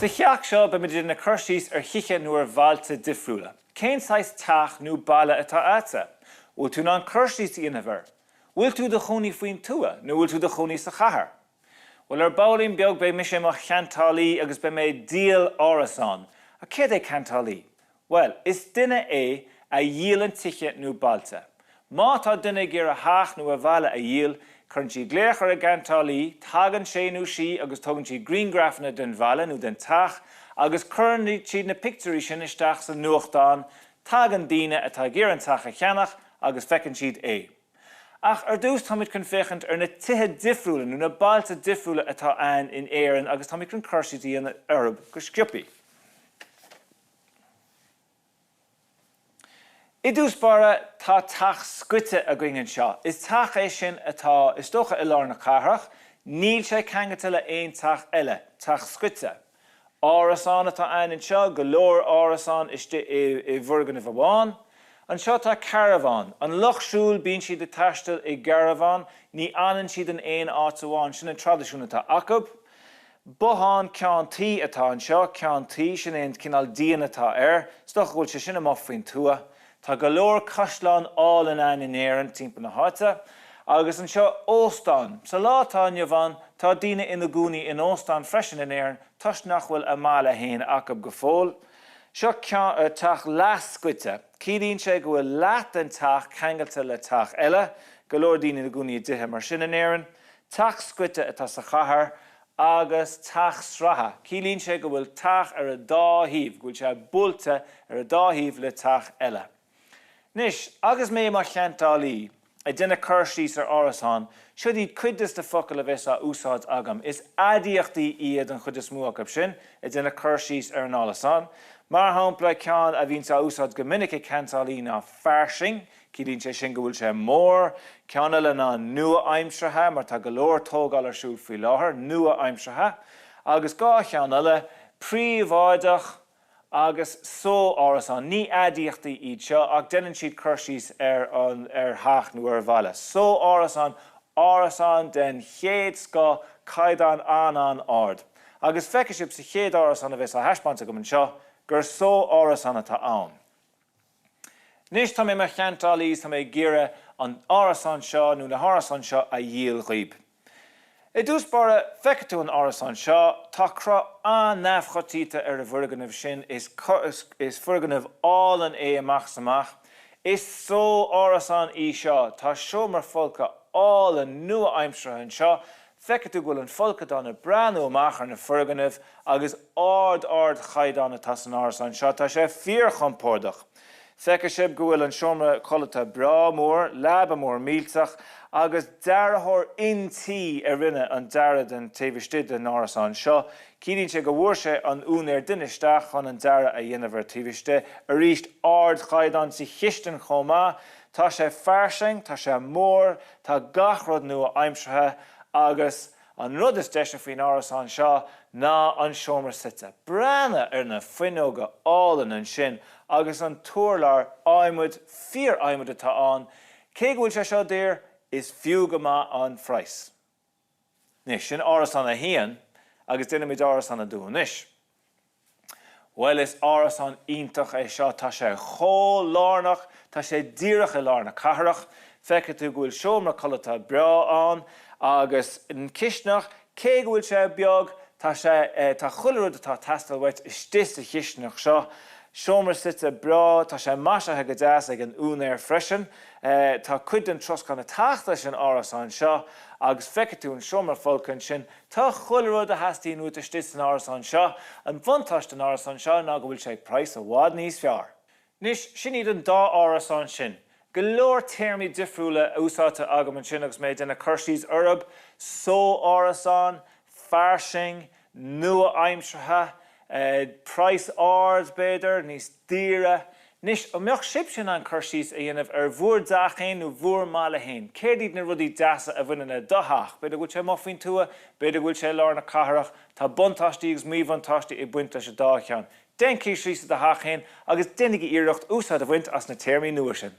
Sa cheacht seo beimid ag déanamh cur síos ar thithe nó ar bhailte difriúla. Cén saghas teach nó baile atá a'dsa? Bhfuil tú in ann cur síos a dhéanamh air? Bhfuil tú i do chónaí faoin tuath nó bhfuil tú i do chónaí sa chathair? Bhuel ar baillín beag beidh mise i mo cheantálaí agus beidh mé ag díol árasán. Ach céard é ceantálaí? Bhuel, is duine é a dhíolann tithe nó bailte. Má tá duine ag iarraidh a theach nó a bhaile a dhíol, cuireann siad glaoch ar an gceantálaí, tagann sé nó sí agus tógann siad grianghrafanna den bhaile nó den teach agus cuireann siad na pictiúirí sin isteach sa nuachtán, tagann daoine atá ag iarraidh an teach a cheannach agus feiceann siad é. Ach ar dtús táimid chun féachaint ar na tithe difriúla nó na bailte difriúla atá ann in Éirinn agus táimid chun cur síos a dhéanamh orthu go sciobthaí. I dtús báire, tá teach scoite againn anseo. Is teach é sin atá, is dócha, i lár na cathrach. Níl sé ceangailte le aon teach eile. Teach scoite. Árasán atá ann anseo, go leor árasán istigh i bhfoirgneamh amháin. Anseo tá carbhán. An lucht siúil, bíonn siad ag taisteal i gcarbhán, ní fhanann siad in aon áit amháin, sin an traidisiún atá acu. Bothán ceann tuí atá anseo, ceann tuí, sin é an cineál díon atá air. Is dócha go bhfuil sé sin amuigh faoin tuath. Tá go leor caisleán álainn ann in Éirinn, timpeall na háite. Agus anseo, óstán. Sa lá atá inniu ann, tá daoine ina gcónaí in óstán freisin in Éirinn toisc nach bhfuil a mbaile féin acu go fóill. Seo teach leath-scoite. Ciallaíonn sé go bhfuil leath den teach ceangailte le teach eile. Go leor daoine ina gcónaí i dtithe mar sin in Éirinn. Teach scoite atá sa chathair agus teach sraithe. Ciallaíonn sé go bhfuil teach ar a dá thaobh, go bhfuil sé buailte ar a dá thaobh le teach eile. Anois, agus mé i mo cheantálaí, ag déanamh cur síos ar árasán, siod iad cuid des na focail a bheas á úsáid agam. Is aidiachtaí iad an chuid is mó acu sin, ag déanamh cur síos ar an árasán. Mar shampla, ceann a bhíonns á úsáid go minic ag ceantálaí ná fairsing, Ciallaíonn sé sin go bhfuil sé mór. Ceann eile ná nua-aimseartha, mar tá go leor tógáil ar siúl faoi láthair, nua-aimseartha. Agus 2 cheann eile, príobháideach agus só-árasán. Ní aidiachtaí iad seo ach déanann siad cur síos ar an ar theach nó ar bhaile. Só-árasán, árasán den chéad scoth, caighdeán an-an-ard. Agus feicfidh sibh sa chéad árasán a bheas á thaispeáint agam anseo gur só-árasán atá ann. Anois tá mé i mo cheantálaí is tá mé ag iarraidh an árasán seo nó na hárasáin seo a dhíol dhaoib. I dtús báire, feicfidh tú an árasán seo, tá cruth an-neamhchoitianta ar an bhfoirgneamh sin, is is foirgneamh álainn é amach is amach. Is só-árasán í seo, tá seomra folctha álainn nua-aimseartha anseo, Feicfidh tú go bhfuil an folcadán ag breathnú amach ar na foirgnimh agus ard-ardchaighdeán atá san árasán seo, tá sé fíorchompordach. Feicfidh sibh go bhfuil an seomra codlata breá mór, leaba mór millteach agus dearthóir intí a rinne an dearadh den taobh istigh den árasán seo. Ciallaíonn sé go bhfuair sé an úinéir duine isteach chun an dearadh a dhéanamh ar taobh istigh. Arís, ardchaighdeán sa chistin chomh maith. Tá sé fairsing, tá sé mór, Tá gach rud nua-aimseartha agus an rud is deise faoin árasán seo ná an seomra suite. Breathnaigh ar na fuinneoga álainn ansin agus an t-urlár adhmaid, fíor-adhmad atá ann. Cé go bhfuil sé seo daor, is fiú go maith an phraghas. Anois, sin árasán a haon agus déanfaimid árasán a dó anois. Bhuel, is árasán iontach é seo, tá sé chomh lárnach, tá sé díreach i lár na cathrach. Feicfidh tú go bhfuil seomra codlata breá ann agus an chisteanach, cé go bhfuil sé beag, tá sé, tá chuile rud atá ag teastáil uait istigh sa chisteanach seo. Seomra suite breá, tá sé maisithe go deas ag an úinéir freisin. Tá cuid den troscán ag teacht leis an árasán seo agus feicfidh tú an seomra folctha ansin. Tá chuile rud a theastaíonn uait istigh san árasán seo. An bhuntáiste den árasán seo ná go bhfuil sé ag praghas i bhfad níos fearr. Anois, sin iad an dá árasán sin. Go leor téarmaí difriúla úsáidte agam ansin agus mé ag déanamh cur síos orthu, só-árasán, fairsing, nua-aimseartha, praghas ard, b'fhéidir, níos daoire. Anois, an mbeadh sibhse in ann cur síos a dhéanamh ar bhur dteach fhéin nó bhur mbaile fhéin? Céard iad na rudaí deasa a bhaineann le do theach? B'fhéidir go bhfuil sé amuigh faoin tuath, b'fhéidir go bhfuil sé i lár na cathrach. Tá buntáistí agus míbhuntáistí ag baint leis an dá cheann. Déan cur síos ar do theach fhéin agus déanaigí iarracht úsáid a bhaint as na téarmaí nua sin.